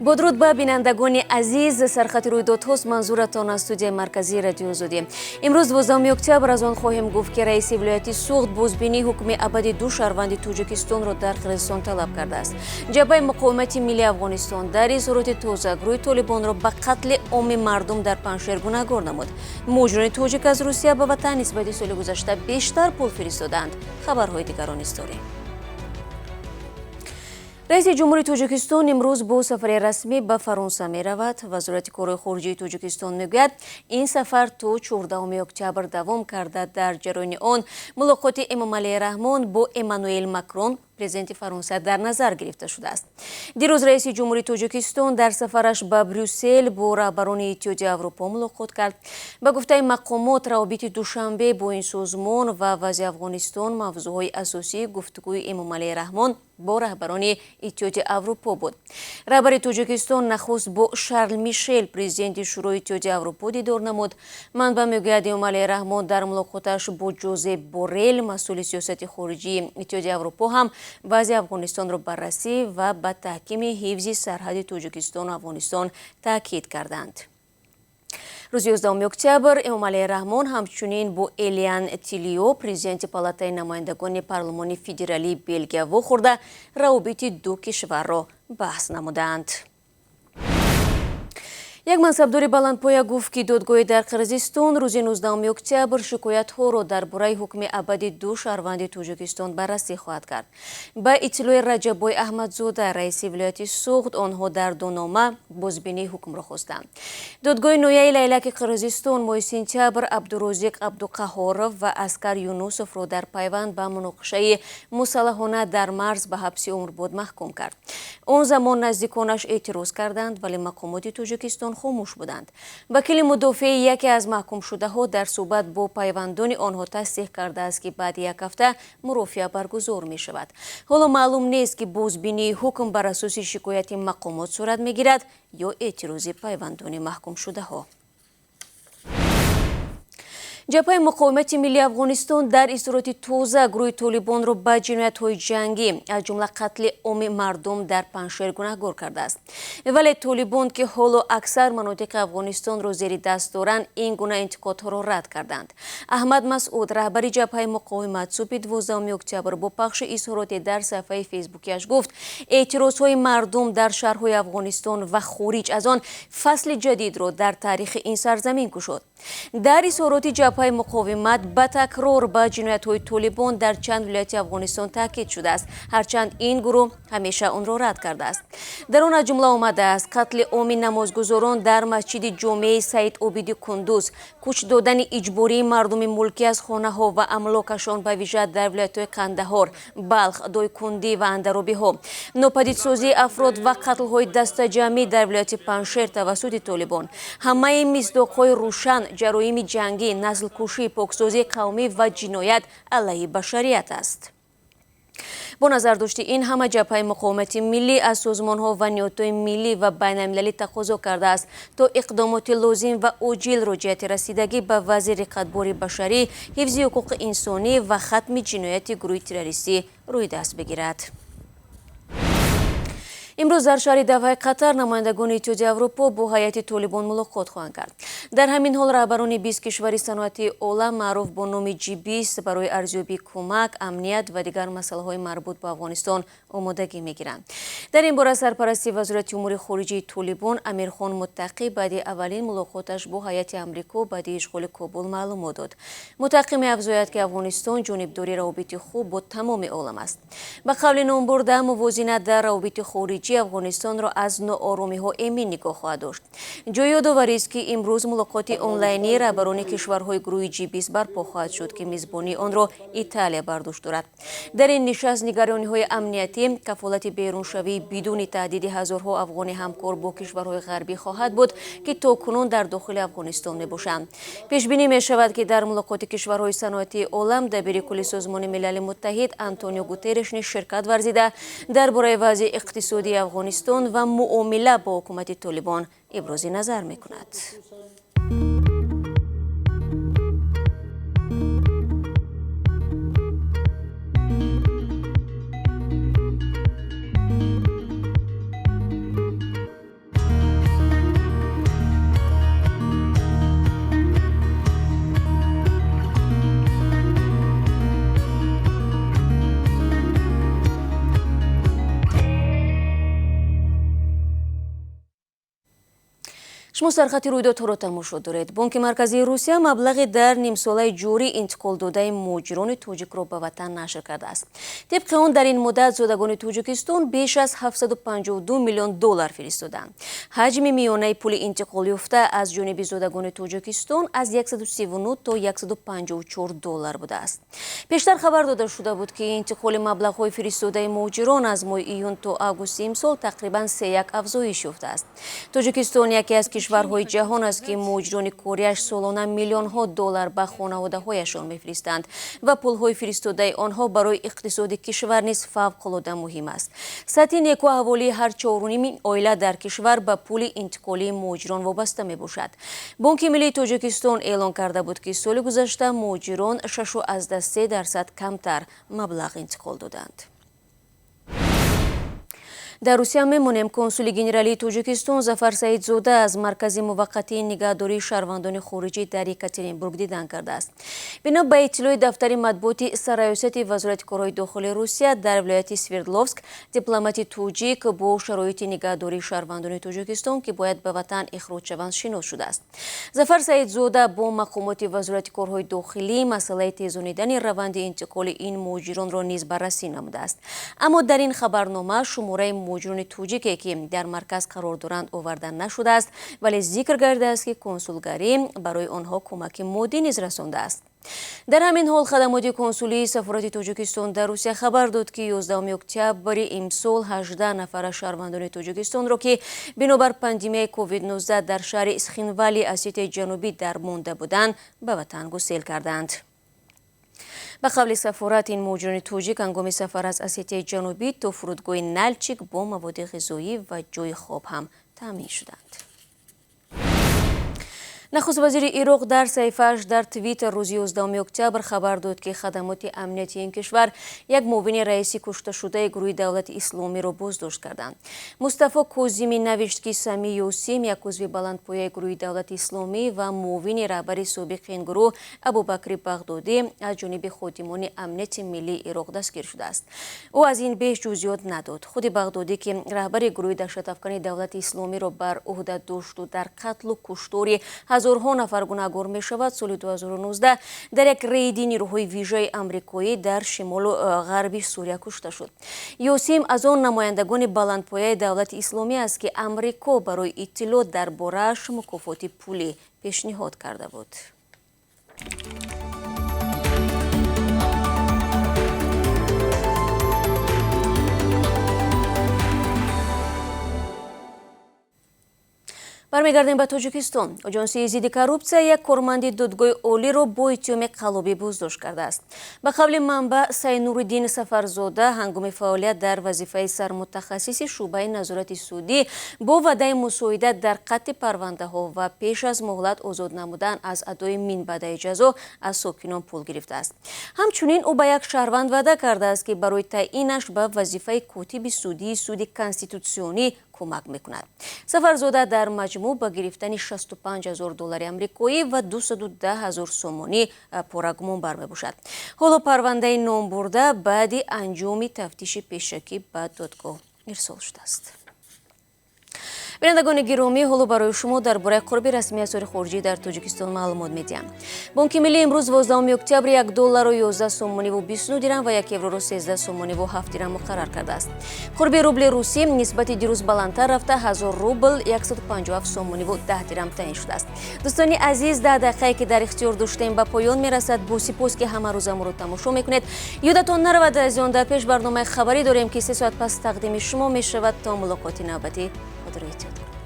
Бо дуруд ба бинандагони азиз, сархати рӯйдодҳост манзуратон аз студияи марказии Радиои Озодӣ. Имрӯз 12 октябр аз он хоҳем гуфт, ки раиси вилояти Суғд бозбинии ҳукми абади ду шаҳрванди Тоҷикистонро дар Қирғизистон талаб кардааст. Ҷабҳаи муқовимати миллии Афғонистон дар изҳороти тоза гурӯҳи Толибонро ба қатли омми мардум дар Панҷшер гунаҳгор намуд. Муҳоҷирони тоҷик аз Русия ба ватан нисбати соли гузашта бештар пул фиристоданд. Хабарҳои дигарро низ дорем. Раиси ҷумҳури Тоҷикистон имрӯз бо сафари расмӣ ба Фаронса меравад. Вазорати корҳои хориҷии Тоҷикистон мегӯяд, ин сафар то 14 октябр давом карда, дар ҷараёни он мулоқоти Эмомалӣ Раҳмон бо Эммануэл Макрон, президенти Фаронса, дар назар гирифта шудааст. Дирӯз раиси ҷумҳури Тоҷикистон дар сафараш ба Брюссел бо раҳбарони Иттиҳоди Аврупо мулоқот кард. Ба гуфтаи мақомот, равобити Душанбе бо ин созмон ва вазъи Афғонистон мавзӯъҳои асосии гуфтугӯи Эмомалӣ Раҳмон бо раҳбарони Иттиҳоди Аврупо буд. Раҳбари Тоҷикистон нахуст бо Шарл Мишел, президенти Шӯрои Иттиҳоди Аврупо, дидор намуд. Манбаъ мегӯяд, Эмомалӣ Раҳмон дар мулоқоташ бо Ҷозеп Боррел, масъули сиёсати хориҷии Иттиҳоди Аврупо, ҳам вазъи Афғонистонро баррасӣ ва ба таҳкими ҳифзи сарҳади Тоҷикистону Афғонистон таъкид карданд. Рӯзи 11 октябр Эмомалӣ Раҳмон ҳамчунин бо Элиан Тилио, президенти Палатаи намояндагони Парлумони Федералии Белгия, вохӯрда, равобити ду кишварро баҳс намуданд. Як мансабдори баландпоя гуфт, ки додгоҳи дар Қирғизистон рӯзи 19 октябр шикоятҳоро дар бораи ҳукми абади ду шаҳрванди Тоҷикистон баррасӣ хоҳад кард. Ба иттилои Раҷаббой Аҳмадзода, раиси вилояти Суғд, онҳо дар ду нома бозбинии ҳукмро хостанд. Додгоҳи ноҳияи Лайлаки Қирғизистон моҳи сентябр Абдурозиқ Абдуқаҳоров ва Аскар Юнусовро дар пайванд ба муноқишаи мусаллаҳона дар марз ба ҳабси умрбод маҳкум кард. Он замон наздиконаш эътироз карданд, вале мақомоти Тоҷикистон хомӯш буданд. Вакили мудофеи яке аз маҳкумшудаҳо дар суҳбат бо пайвандони онҳо тасдиқ кардааст, ки баъди як ҳафта мурофиа баргузор мешавад. Ҳоло маълум нест, ки бозбинии ҳукм бар асоси шикояти мақомот сурат мегирад ё эътирози пайвандони маҳкумшудаҳо. Ҷабҳаи муқовимати миллии Афғонистон дар изҳороти тоза гурӯҳи Толибонро ба ҷиноятҳои ҷангӣ, аз ҷумла қатли омми мардум дар Панҷшер, гунаҳгор кардааст. Вале Толибон, ки ҳоло аксар манотиқи Афғонистонро зери даст доранд, ин гуна интиқодҳоро рад карданд. Аҳмад Масъуд, раҳбари ҷабҳаи муқовимат, субҳи 12 октябр бо пахши изҳороте дар саҳифаи фейсбукиаш гуфт, эътирозҳои мардум дар шаҳрҳои Афғонистон ва хориҷ аз он фасли ҷадидро дар таърихи ин сарзамин кушод. Дар изҳороти ҷабҳаи муқовимат ба такрор ба ҷиноятҳои Толибон дар чанд вилояти Афғонистон таъкид шудааст, ҳарчанд ин гурӯҳ ҳамеша онро рад кардааст. Дар он аз ҷумла омадааст: қатли омми намозгузорон дар масҷиди ҷомеаи Саид Обиди Кундуз, кӯч додани иҷбории мардуми мулкӣ аз хонаҳо ва амлокашон, ба вижа дар вилоятҳои Кандаҳор, Балх, Дойкундӣ ва Андаробиҳо, нопадидсозии афрод ва қатлҳои дастаҷамъӣ дар вилояти Панҷшер тавассути Толибон. Ҳамаи мисдоқҳои рӯшан ҷароими ҷангӣ, наслкушӣ, поксозии қавмӣ ва ҷиноят алайҳи башарият аст. Бо назардошти ин ҳама, ҷабҳаи муқовимати миллӣ аз созмонҳо ва ниҳодҳои миллӣ ва байналмилалӣ тақозо кардааст, то иқдомоти лозим ва оҷилро ҷиҳати расидагӣ ба вазъи риқатбори башарӣ, ҳифзи ҳуқуқи инсонӣ ва хатми ҷинояти гурӯҳи террористӣ рӯи даст бигирад. Имрӯз дар шаҳри Давҳаи Қатар намояндагони Иттиҳоди Аврупо бо ҳайати Толибон мулоқот хоҳанд кард. Дар ҳамин ҳол раҳбарони 20 кишвари саноатии олам, маъруф бо номи Ҷи-20, барои арзёбии кӯмак, амният ва дигар масъалаҳои марбут ба Афғонистон омодагӣ мегиранд. Дар ин бора сарпарасти Вазорати умури хориҷии Толибон Амирхон Муттақӣ баъди аввалин мулоқоташ бо ҳайати Амрико баъди ишғоли Кобул маълумот дод. Муттақӣ меафзояд, ки Афғонистон ҷонибдори равобити хуб бо тамоми олам аст. Ба қавли номбурда, мувозинат дар равобити хориҷӣ Афғонистонро аз нооромиҳо эмин нигоҳ хоҳад дошт. Ҷои ёдоварист, ки имрӯз мулоқоти онлайнии раҳбарони кишварҳои гурӯҳи Ҷи-20 барпо хоҳад шуд, ки мизбонии онро Италия бар дӯш дорад. Дар ин нишаст нигарониҳои амниятӣ, кафолати беруншавии бидуни таҳдиди ҳазорҳо афғони ҳамкор бо кишварҳои ғарбӣ хоҳад буд, ки то кунун дар дохили Афғонистон мебошанд. Пешбинӣ мешавад, ки дар мулоқоти кишварҳои саноатии олам дабири кулли Созмони Милали Муттаҳид Антонио Гутерреш низ ширкат варзида, дар бораи вазъи иқтисодии Афғонистон ва муомила бо ҳукумати Толибон ибрози назар мекунад. Шумо сархати рӯйдодҳоро тамошо доред. Бонки Марказии Русия маблағи дар нимсолаи ҷорӣ интиқол додаи муҳоҷирони тоҷикро ба ватан нашр кардааст. Тибқи он, дар ин муддат зодагони Тоҷикистон беш аз 752 миллион доллар фиристоданд. Ҳаҷми миёнаи пули интиқолёфта аз ҷониби зодагони Тоҷикистон аз 139 то 154 доллар будааст. Пештар хабар дода шуда буд, ки интиқоли маблағҳои фиристодаи муҳоҷирон аз моҳи июн то августи имсол тақрибан 3,1 афзоиш ёфтааст. Тоҷикистон яке аз кишварҳои ҷаҳон аст, ки муҳоҷирони кориаш солона миллионҳо доллар ба хонаводаҳояшон мефиристанд ва пулҳои фиристодаи онҳо барои иқтисоди кишвар низ фавқулода муҳим аст. Сатҳи некуаҳволии ҳар чоруними оила дар кишвар ба пули интиқолии муҳоҷирон вобаста мебошад. Бонки Миллии Тоҷикистон эълон карда буд, ки соли гузашта муҳоҷирон 6,3% камтар маблағ интиқол доданд. Дар Русия мемонем. Консули генералии Тоҷикистон Зафар Саидзода аз маркази муваққатии нигаҳдории шаҳрвандони хориҷӣ дар Екатеринбург дидан кардааст. Бино ба иттилои дафтари матбуоти сарраёсати Вазорати корҳои дохилии Русия дар вилояти Свердловск, дипломати тоҷик бо шароити нигаҳдории шаҳрвандони Тоҷикистон, ки бояд ба ватан ихроҷ шаванд, шинос шудааст. Зафар Саидзода бо мақомоти Вазорати корҳои дохилӣ масъалаи тезонидани раванди интиқоли ин муҳоҷиронро низ баррасӣ намудааст. Аммо дар ин хабарнома шумораи муҳоҷирони тоҷике, ки дар марказ қарор доранд, оварда нашудааст, вале зикр гардааст, ки консулгарӣ барои онҳо кӯмаки моддӣ низ расондааст. Дар ҳамин ҳол, хадамоти консулии сафорати Тоҷикистон дар Русия хабар дод, ки 11 октябри имсол 18 нафар аз шаҳрвандони Тоҷикистонро, ки бинобар пандемияи COVID-19 дар шаҳри Схинвали Осетияи Ҷанубӣ дармонда буданд, ба ватан гусел карданд. Ба қавли сафорат, ин муҳоҷирони тоҷик ҳангоми сафар аз Осетияи Ҷанубӣ то фурудгоҳи Налчик бо маводи ғизоӣ ва ҷойи хоб ҳам таъмин шуданд. Нахуст вазири Ироқ дар саҳифааш дар Твиттер рӯзи 11 октябр хабар дод, ки хадамоти амнияти ин кишвар як муовини раиси кушташудаи гурӯҳи Давлати Исломиро боздошт карданд. Мустафо Козимӣ навишт, ки Сами Ёсим, як узви баландпояи гурӯҳи Давлати Исломӣ ва муовини раҳбари собиқи ин гурӯҳ Абубакри Бағдодӣ, аз ҷониби ходимони амнияти миллии Ироқ дастгир шудааст. Ӯ аз ин беш ҷузъиёт надод. Худи Бағдодӣ, ки раҳбари гурӯҳи даҳшатафкани Давлати Исломиро бар ӯҳда дошту дар қатлу куштори ҳазорҳо нафар гунаҳгор мешавад, соли 2019 дар як рейди нирӯҳои вижаи амрикоӣ дар шимолу ғарби Сурия кушта шуд. Ёсим аз он намояндагони баландпояи Давлати Исломӣ аст, ки Амрико барои иттилоъ дар борааш мукофоти пулӣ пешниҳод карда буд. Бармегардем ба Тоҷикистон. Оҷонсии зидди коррупсия як корманди додгоҳи олиро бо иттиҳоми қаллобӣ боздошт кардааст. Ба қавли манбаъ, Сайнуриддин Сафарзода ҳангоми фаъолият дар вазифаи сармутахассиси шӯъбаи назорати судӣ бо ваъдаи мусоидат дар қатъи парвандаҳо ва пеш аз муҳлат озод намудан аз адои минбаъдаи ҷазо аз сокинон пул гирифтааст. Ҳамчунин ӯ ба як шаҳрванд ваъда кардааст, ки барои таъинаш ба вазифаи котиби судии суди конститутсионӣ кӯмак мекунад. Сафарзода дар маҷмӯъ ба гирифтани 65 ҳазор доллари амрикоӣ ва 210 ҳазор сомонӣ пора гумонбар мебошад. Ҳоло парвандаи номбурда баъди анҷоми тафтиши пешакӣ ба додгоҳ ирсол шудааст. Бинандагони гиромӣ, ҳоло барои шумо дар бораи қурби расмии асъори хориҷӣ дар Тоҷикистон маълумот медиҳам. Бонки Миллӣ имрӯз 12 октябр 1 долларро 11 сомониву 29 дирам ва 1 евроро 13 сомониву 7 дирам муқаррар кардааст. Қурби рубли русӣ нисбати дирӯз баландтар рафта, 1000 рубл 157 сомониву 10 дирам таъин шудааст. Дӯстони азиз, 10 дақиқае, ки дар ихтиёр доштем, ба поён мерасад. Бо сипос, ки ҳама рӯза моро тамошо мекунед. Ёдатон наравад, азизон, дар пеш барномаи хабарӣ дорем, ки 3 соат пас тақдими шумо мешавад. То мулоқоти навбатӣ, худро эҳтиёт кунед.